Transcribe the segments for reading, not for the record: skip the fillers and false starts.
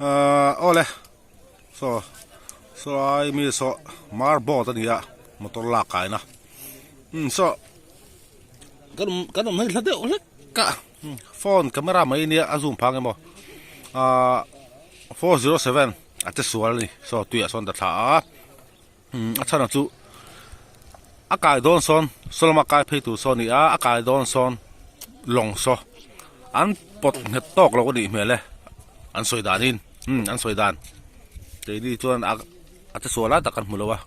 Ahh awle saw sawlai mi saw mar boat a ni a motor lak kaina umm saw kan awm kan awm hei hla deuh hlek a phone camera mai ania a zoom phang emaw ahh 407 a che sual a ni saw tuiah sawn ta thla a. A chhan chu a kai dawn sawn saw lama kai phei tur saw a ni a a kai dawn sawn lawng saw an pawt nghet tawk lo a nih hmel e an sawi danin umm an sawi dan keini chuan a a che sual lai tak kan hmu lo a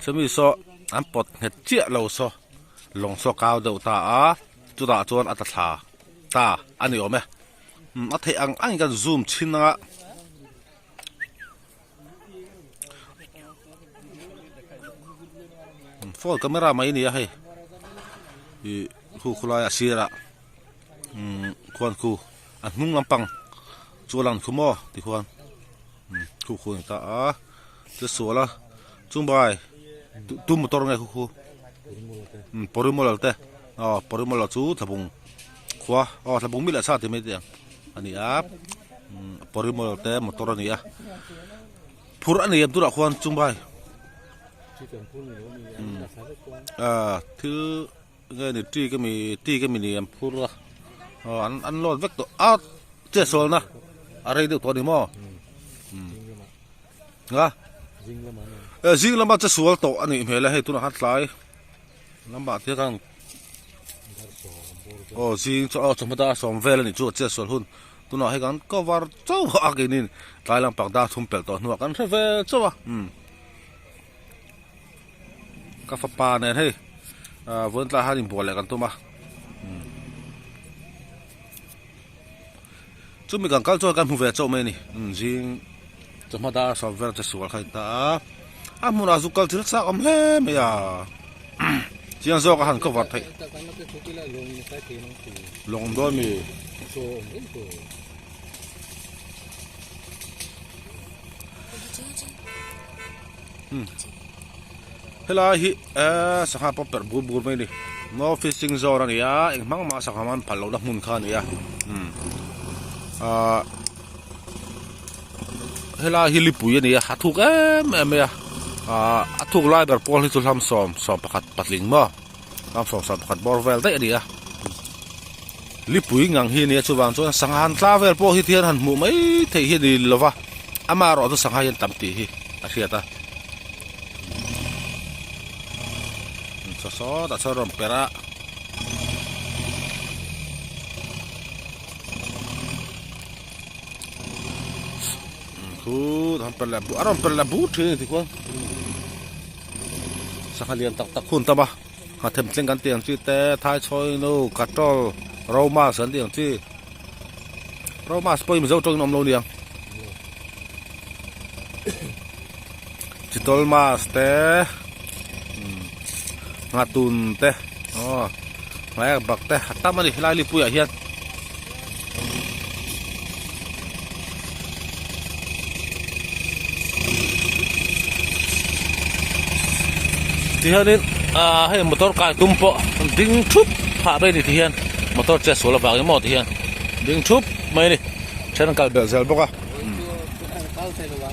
chumi saw an pawt nghet chiah lo saw lawng saw kau deuh ta a chutah chuan a tla thla ta a ni awm e umm a theih ang angin kan zoom chhin anga. Phone camera mai a ni a hei ih khu khulai a sirah umm khuan khu a hnung lampang chu a lang khu maw tikhuan umm khu khu a ni ta a chu sual a chungbai tu motor nge khu khu umm pawrimawla te aw pawrimawla chu thlabung khua aw thlabung mi leh sa ti mai te ang a ni a. Pawrimawla te motor a ni a phur a nei em turah khuan chungbai ah thil nge ni tea ka mi tea ka mi ni an phur a aw an an load vek tawh a chetsualna a rei deuh tawh a ni maw a zing lama chetsual tawh a nih hmel a hei tunah khan tlai lamah te khan aw zing chu aw chawhma dar sawm vel a nih chu a chetsual hun. Tunah hei kan cover chauh a keinin tlai lampang dar thum pelh tawh hnuah kan hre ve chauh a umm ka fapa nen hei ah vawiin tlai hian inbual leh kan tum a umm chumi kan kal chuan kan hmu ve chauh mai a ni umm zing chawhma dar sawm vel che sual kha a inta a a hmunah zu kal thil chak awm hle mai a chiang zawk a han cover theih lawng awm dawn mi. Helai hi eee sangha pawh perh bur bur mai a ni no fishing zone a ni a eng hmang mah sangha man phal lohna hmun kha a ni a umm ahh helai hi lipui a ni a a thuk em em mai a ahh a thuk lai ber pawl hi chu hlam sawm sawm pakhat patling maw hlam sawm sawm pakhat bawr vel daih a ni a lipui ngang hi a ni a chuvang chuan sangha han tla vel pawh hi thian han hmuh mai theih hi a ni lo va amaherawh chu sangha hi an tam tih hi a hriat a saw sawtah sawn a rawn perh a. Khu han per leh a rawn per leh bur thin a ni tikhuan sangha lian tak tak hun tam a nghathem thleng kan tih ang chi te thaichhawi nu kaṭawl romas kan tih ang chi romas pawh hi mizo tawngin awm lo niang chitawl mas te nghatun te aw hmaiak bak te a tam a ni helai lipuiah hian. Tihianin ah hei motor kai tum pawh ding thup phah mai a ni tihian motor che sual avangin maw tihian ding thup mai a ni then an kal belh zel bawk a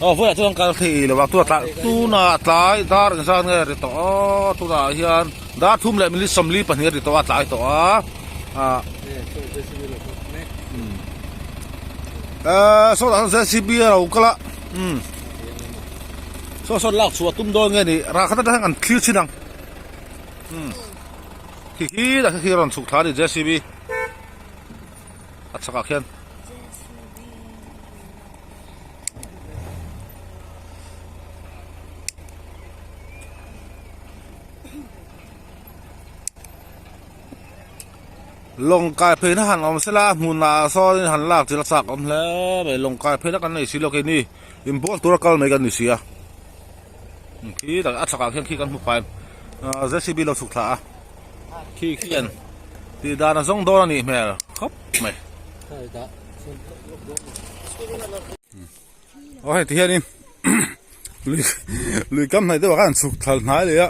aw vawiah chuan kal thei lo a tuna tlai tunah tlai dar engzat nge ri tawh aw tunah hian dar thum leh minute 42 a ri tawh a tlai tawh a ah eh saw tah sawn jcb a lo kal a umm saw sawn lak chhuah tum dawn nge ni rah khat atang hian an thlir thin ang umm khi khi dah khi khi a rawn chhuk thla a ni jcb a chhakah khian. Lawng kai phei na han awm sela a hmunah sawn in han lak chil a chak awm hle mai lawng kai phei na kan nei si lo keini inbual tura kal mai kan ni si a khi tak a chhakah khian khi kan hmu fai ah jcb lo chhuk thla a khi khian tih dan a zawng dawn a nih hmel khawp mai aw hei ti hianin lui lui kam hnaih deuhah khan an chhuk thla hnai leh a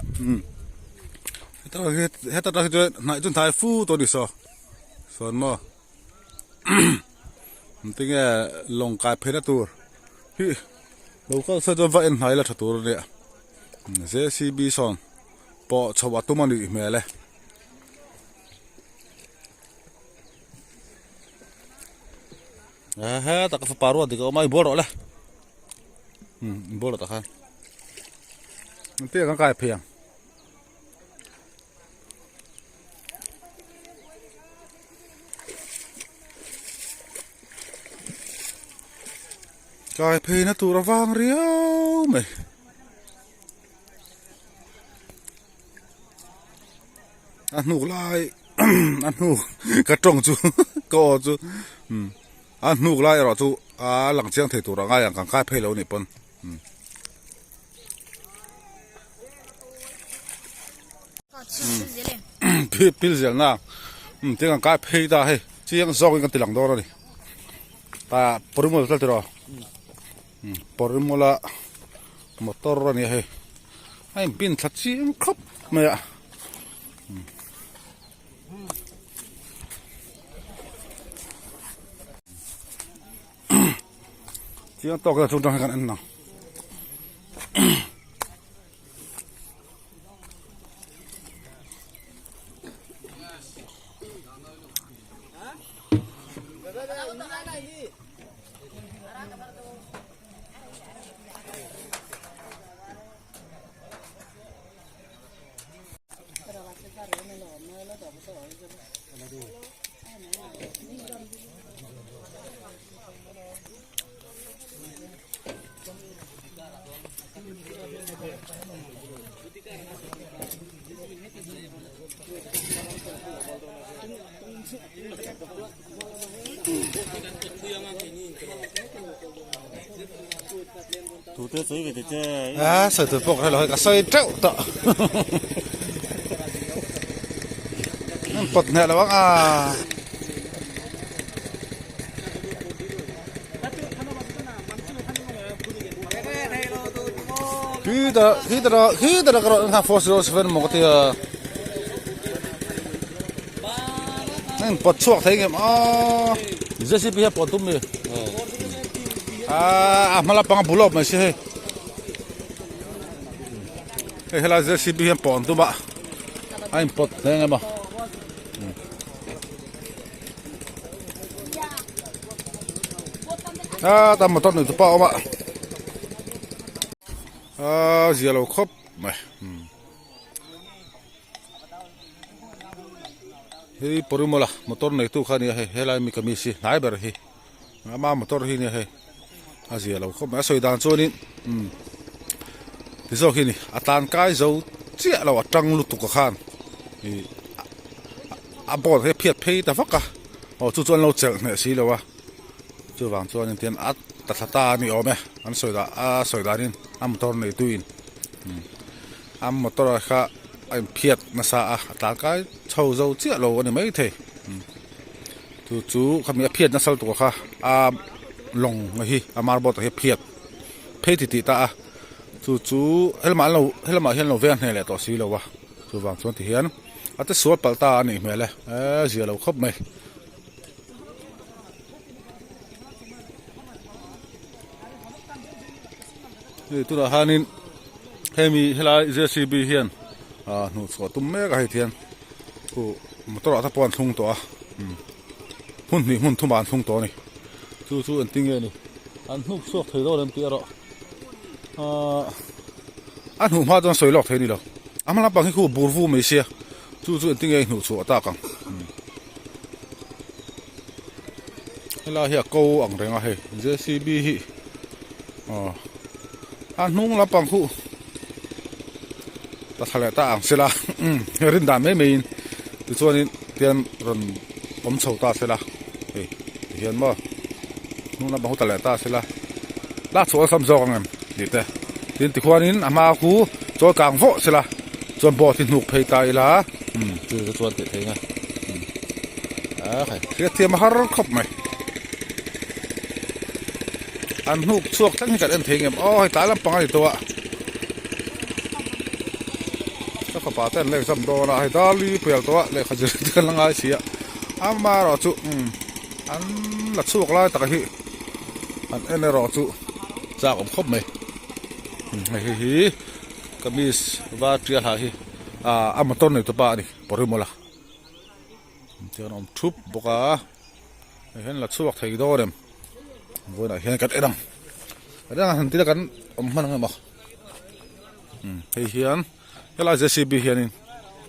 heta tang hi chuan hnaih chu hnai fu tawh a ni saw sawn maw tinge lawng kai phei na tur. Hi lo kal se chuan va en hnai la tha tur a nia. JCB sawn pawh chhoh a tum a nih hmel e. He taka fapa ruat dik a awm a, i bual rawh le. Umm i bual rawh tak khan. Engtin kan kai phei ang. Kai phei na tur a vang riau mai. A hnuk lai a hnuk ka tawng chu ka aw chu a hnuk lai erawh chu a lang chiang thei tur a ngai ang kan kai phei lo a nih pawn. Pil zel na tin kan kai phei ta hei chiang zawk in kan ti lang dawn a ni ta pawrimawla tel tiraw pawrimawla motor a ni a hei a in pin thla chiang khawp mai a. Chiang tawk ila chung tang hi kan en ang. A sawi tur pawh ka hrelo hei ka sawi teuh tawh an pawt hneh lo ang a. Khi tara ka rawh 407 maw ka ti a an pawt chhuak thei ngem a JCB hian pawt tum mi a hma lampang a bul awp mai si hei hei helai JCB hian pawh an tum a a in pawt hle ngem a. A ta motor nei tu pa awm a a zia lo khawp mai. Hei Porimawla motor neitu kha a nia hei helai mi ka mi si hnai ber hi ama motor hi a nia hei a zia lo khawp mai a sawi dan chuanin umm ti zawk hi a ni a tan kai zo chiah lo a tang lutuk a khan ih a board hi a phiat phei ta vak a aw chu chu an lo chelh hneh si lo a chuvang chuanin tian a ta thla ta a ni awm e an sawi dan a sawi danin a motor neituin umm a motor ah kha. A inphiat nasa a, a tlangkai chho zo chiah lo a ni maithei. Chu chu khami a phiat nasa lutuk kha a lawng hi a marble hi a phiat phei ti tih ta a, chu chu helamah an lo helamah hian an lo veng hneh leh tawh si lo a, chuvang chuan ti hian a ti sual palh ta a nih hmel e, eee zia lo khawp mai. Hei tunah hianin hemi helai JCB hian ah hnuh chhuah tum mek a hei ti hian khu motor ah te pawh an thlung tawh a umm hmun hnih hmun thum ah an thlung tawh a ni chu chu engtin nge ni an hnuk chhuak thei dawn em tih erawh ahh a hnuh hma chuan sawi lawk thei a ni lo a hma lampang hi khu bur vu mai sia chu chu engtin nge a hnuh chhuah tak ang umm helai hi a ko ang reng a hei JCB hi. Aw a hnung lampang khu ta thla leh ta ang sela umm rin dan mai maiin tichuanin tian rawn awm chho ta sela hei tihian maw hnung lampang khu ta leh ta sela lak chhuah awlsam zawk ang em tih te tin tikhuanin a hma khu chawl kang vawh sela chuan boat hi hnuk phei ta ila umm chu chu chuan tih theih ang a umm a khai hriatthiam a har khawp mai. An hnuk chhuak thleng hi kan en thei ngem aw hei tlai lampang a ni tawh a ka fapa te an la exam dawn a hei darli pel tawh a lehkha zir te an la ngai si a amaherawh chu umm an la chhuak lai tak hi an en erawh chu. chak awm khawp mai hei hei hi kamis var tial ha hi ah a motor nei tupa a ni pawrimawla tiang a awm thup bawk a hei hian la chhuak thei dawn em vawiinah hian kan en ang kan en ang han tila kan awm hman ang emaw hei hian helai J C B hianin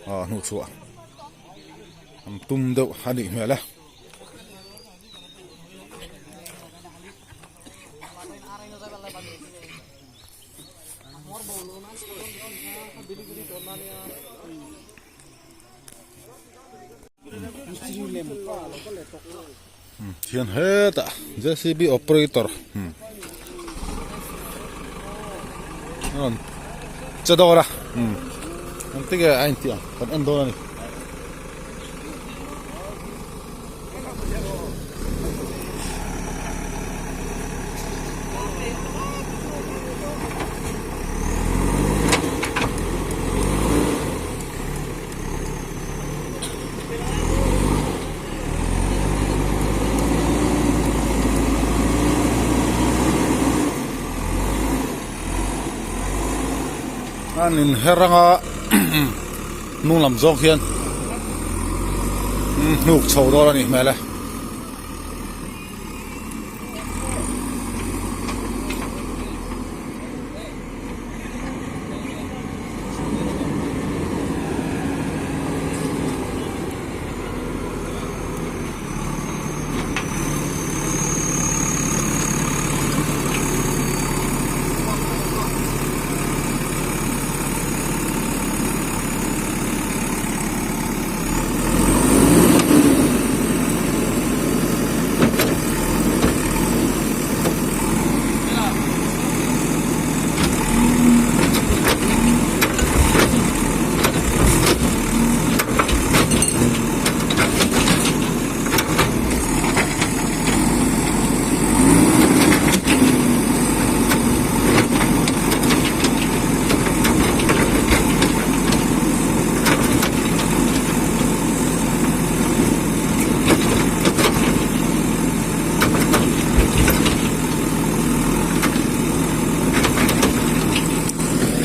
ah hnuhchhuah an tum deuh a nih hmel e. Thian hetah J C B operator a rawn che dawn a engtin nge a intih ang kan en dawn a ni. An inher anga hnung lam zawng hian hnuk chho dawn a nih hmel e.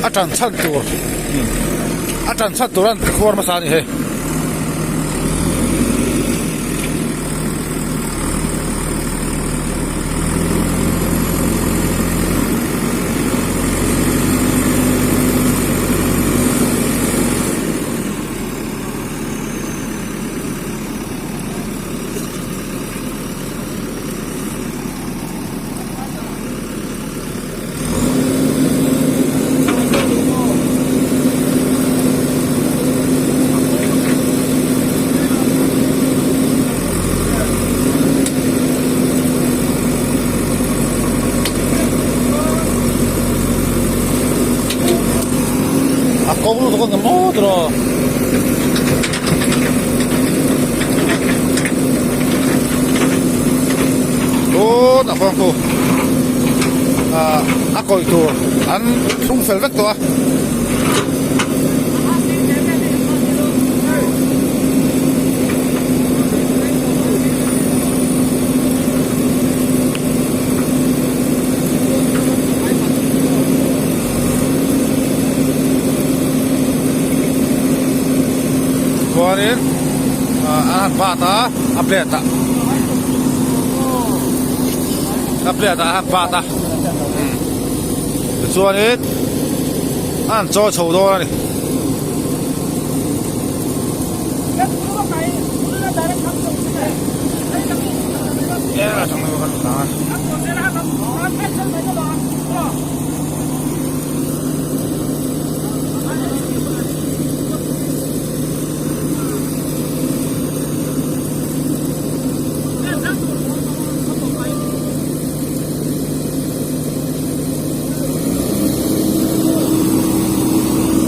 A tan chhan tur a tan chhan tur an khuar hmasa a ni hei. A ko lutuk ang maw tiraw. Tun a kawng chu ah a kawih tur an thlung fel vek tawh a. Chuanin ah a han bat a a plate ah a plate ah a han bat a tichuanin a han chawi chho dawn a ni.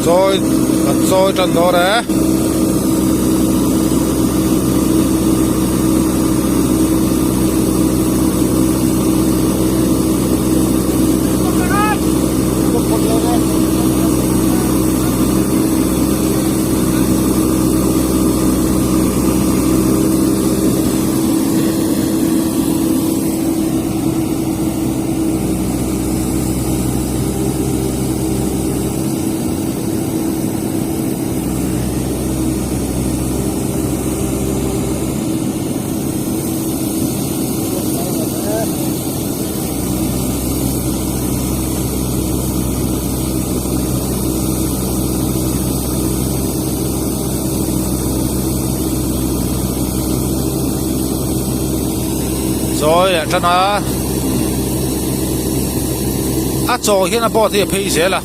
Chawi an chawi tan dawn e. tan a a chaw hian a boat hi a phei zel a.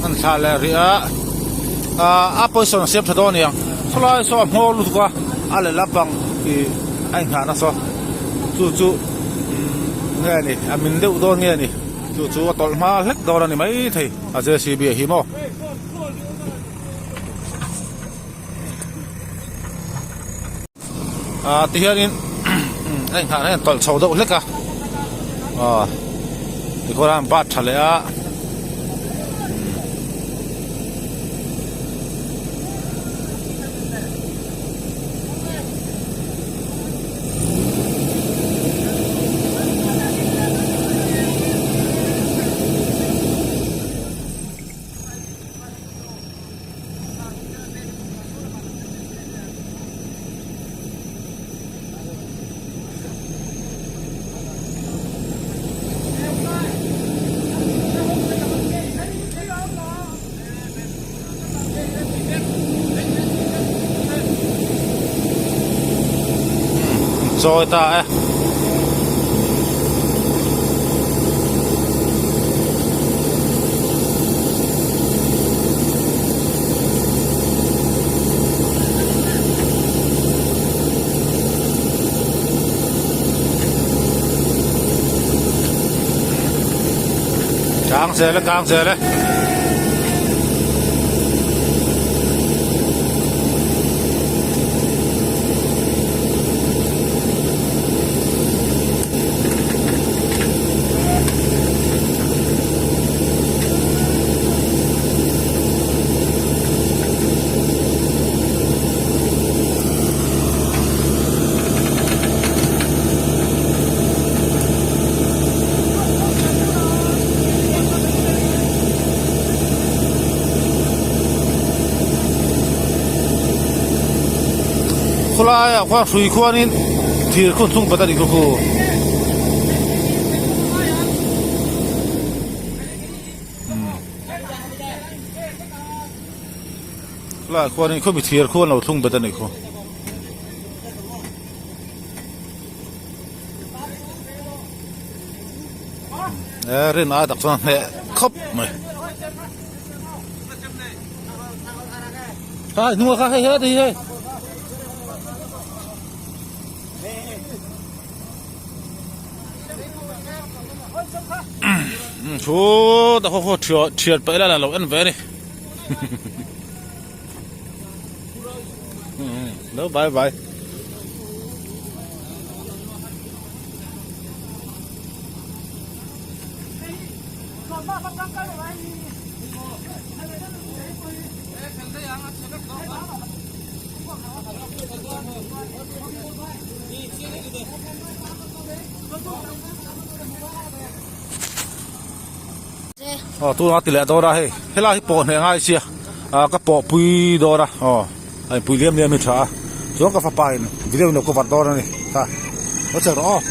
An thlah leh rih a ahh a pawisa a siam tha dawn a niang khawlai saw a hmawr lutuk a a lehlam pang ih a inghah nasa chu chu nge a ni a min deuh dawn nge a ni chu chu a tawlh hma hlek dawn a ni maithei a JCB a hi maw. Ah tihianin a inghah na hian tawlh chho deuh hlek a aw tikhuan a bat tha leh a. Chawi ta e. Kang zel e kang zel e. Khawlaiah khuan hrui khuanin thir khun thung pat a nih kha khu. Khawlaiah khuanin khawmi thir khu an lo thlung bet a nih khu. E rin ai tak chuan a hneh khawp mai. Kha hnungah kha hei hei hei. Thu ta khaw khaw thiat paih la lo en ve a ni. Lo bye bye. Aw tuna ti leh dawn a hei helai hi pawh hneh ngai sia ah ka pawh pui dawn a aw a inpui liam liam hi tha a chuan ka fapa in video in lo cover dawn a ni kha lo che rawh aw.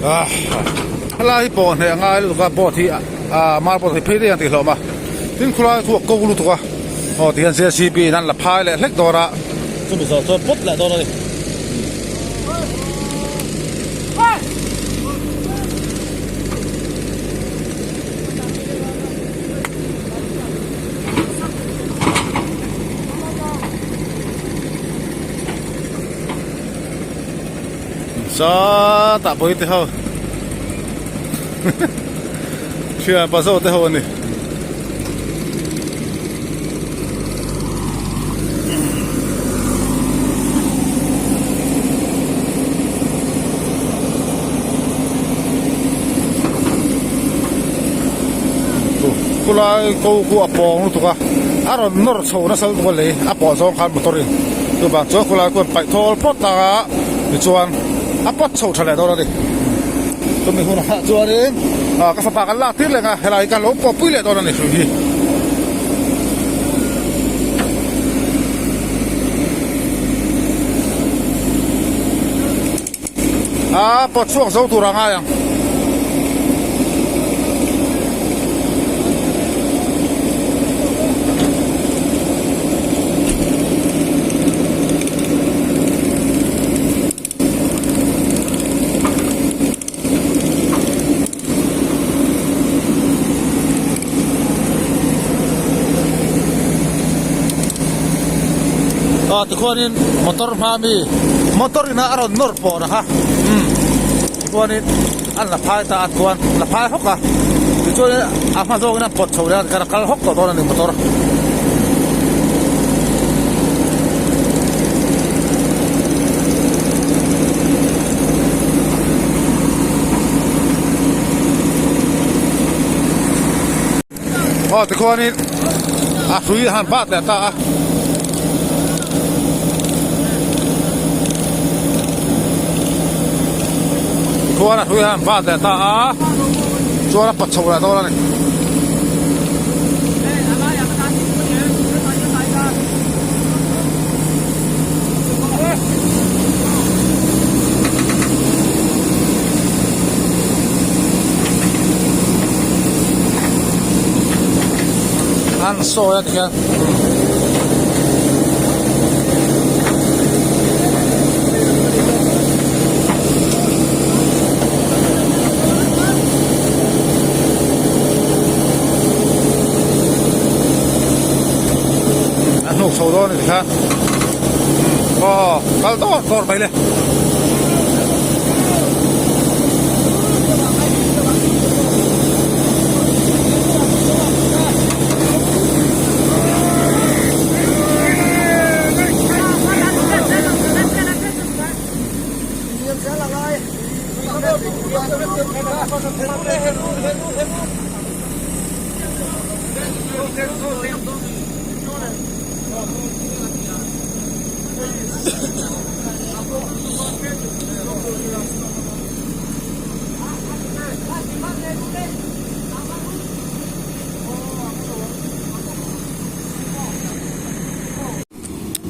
Ah, helai hi pawh hneh a ngai lutuk a boat hi ah mar boat hi phei daih ang tih hlawm a tin khulai chu a ko lutuk a aw tihian jcb in an la phai leh hlek dawn a chumi zawh chuan pawt leh dawn a ni. Sawtah pawh hi te ho thian pa zawk te ho a ni. Khulai ko khu a pawng lutuk a a rawn nawr chho nasa lutuk a lei a pawh zawng khan motor in chuvang chuan khulai khuan paih thawl phawt tak a tichuan a pawt chho tha leh dawn a ni chumi hunah chuanin ah ka fapa kan lak tir leng a helai hi ka lo pawh pui leh dawn a ni hrui hi. A pawt chhuak zo tur a ngai ang. Aw tikhuanin motor hma mi motor ina a rawn nawr pawh na kha umm tikhuanin an la phai ta a chuan la phai hawk a tichuanin a hma zawngin a pawt chho leh a tikhan a kal hawk tawh dawn a ni motor. Aw tikhuanin a hrui a han bat leh ta a. Tikhuan a hrui a han bat leh ta a chuan a pa chho leh dawn a ni. An sawi a tikhian A hnuk chho dawn a tikhian aw kal dawr dawr mai le.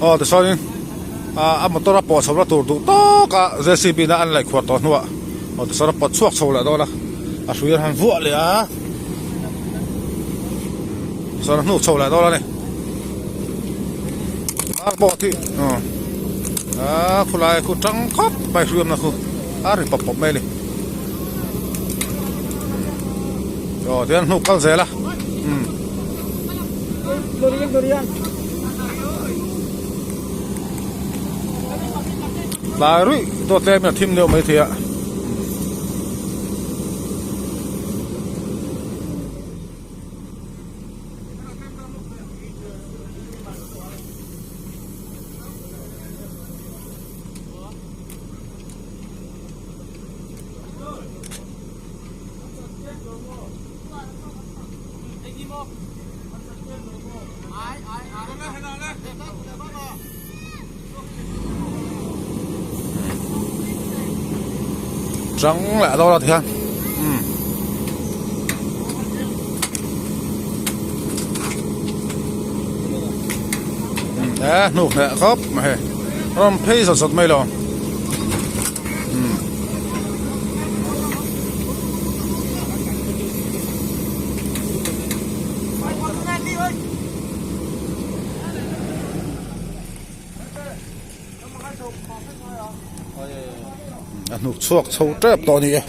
Aw tichuanin a motor a pawh chho na tur duh tawk a jcb in a an laih khuar tawh hnuah aw tichuan a pawt chhuak chho leh dawn a a hrui an han vuah leh a tichuan a hnuk chho leh dawn a ni. Ar pawh a thih aw khulai khu tang khawp mai hriamna khu a ri pawp pawp mai a ni aw tihian hnuk kal zel a umm. Tlai ruih dawt tlem in a thim deuh maithei a. Chang leh dawn a tikhian umm. E hnuk hneh khawp mai hei rawn phei zawt zawt mai lo umm. A hnuk chhuak chho tep tawh a ni e.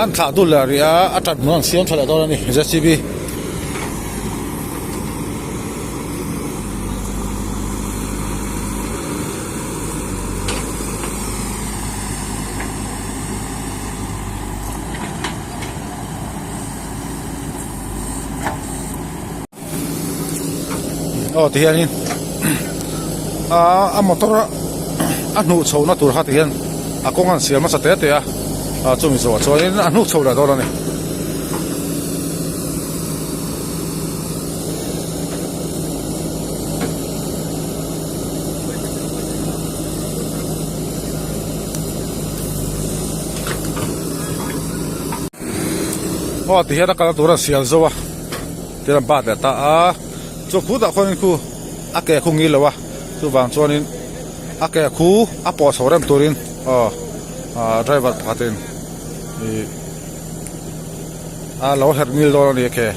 An thlah dul leh rih a, a tat hmun an siam tha leh dawn a ni JCB. Aw ti hianin a motor a hnuh chho na tur kha ti hian a kawng an siam nasa te te a ah chumi zawhah chuanin a hnuh chho leh dawn a ni. Aw ti hian a kalna tur an sial zo a thil an bat leh ta a chu khutah khuanin khu a ke khu ngil lo a chuvang chuanin a ke khu a pawh chho rem turin aw ah driver pakhatin ih a lo herh ngil dawn a ni a ke.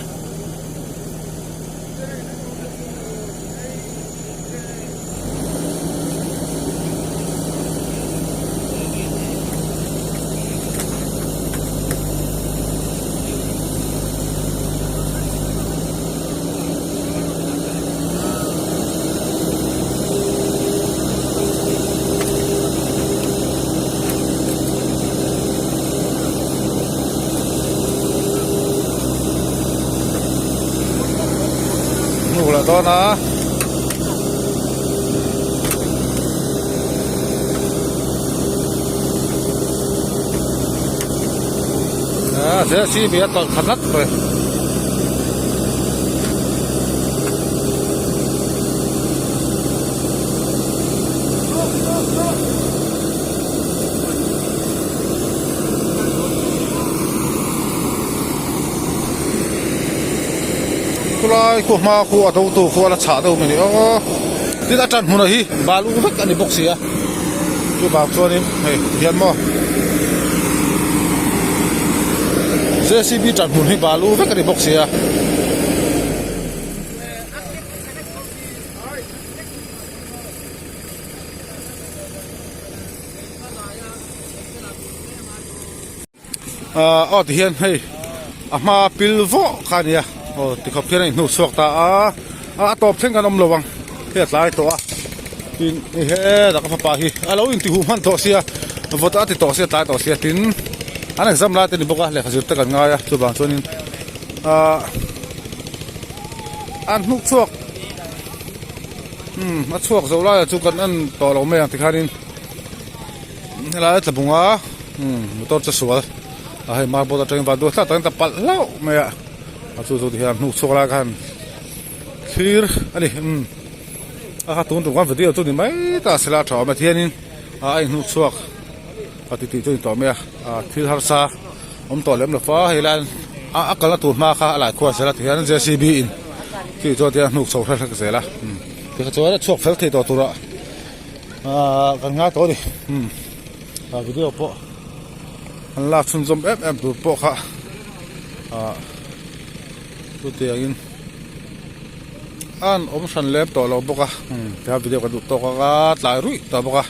Hnuk leh dawn a. A JCB a tawlh thla tlat mai. Khulai khu hma khu a do tu khu a la chhah deuh mai ni aw tin a tan hmunah hi bal uk vek a ni bawk si a chuvang chuanin hei hian maw JCB tan hmun hi bal uk vek a ni bawk si a. Ahh aw ti hian hei a hma pil vawh kha a nia aw tikhawp hian a inhnuh chhuak ta a a tawp thleng kan awm lo ang hei a tlai tawh a tin hei hetah ka fapa hi a lo inti huh hman tawh sia vawt a ti tawh sia tlai tawh sia tin an exam lai te a ni bawk a lehkha zir te kan ngai a chuvang chuanin ahh an hnuk chhuak umm a chhuak zo lai ah chu kan en tawh lo mai ang tikhanin helai a tla bung a umm motor che sual a hei marble atangin van duah thlak takin ta palh hlauh mai a a chu chu tihian hnuk chhuak lai khan thlir a ni umm a kha tun tum khan video chu ni mai ta a sela tha awm e tihianin a inhnuk chhuak a ti tih chu a ni tawh mai a ah thil harsa awm tawh lem lo fa hei lai a kalna tur hma kha a lai khual zel a tihian J C B in. Chutih chuan tihian a hnuk chho hlek hlek zel a tikha chuan a chhuak fel thei tawh turah ahh kan ngai tawh a ni ah video pawh an lak chhunzawm em em tur pawh kha ah chutiangin a an awm hran lem tawh lo bawk a tihian video kan duh tawk ang a tlai ruih tawh bawk a.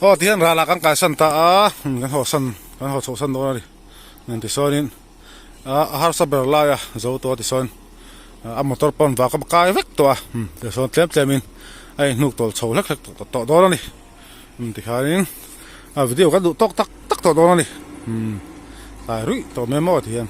Aw tihian ral ah kan kaisan ta a kan haw san kan haw chhoh san dawn a ni nen tisawn in a harsa ber lai a zo tawh a tisawn a motor pawn vak a kai vek tawh a tisawn tlem tlem in a inhnuk tawlh chho hlek hlek tawh dawn a ni. Umm tikhanin a video kan duh tawk tak tak tawh dawn a ni umm tlai ruih tawh mai maw ti hian.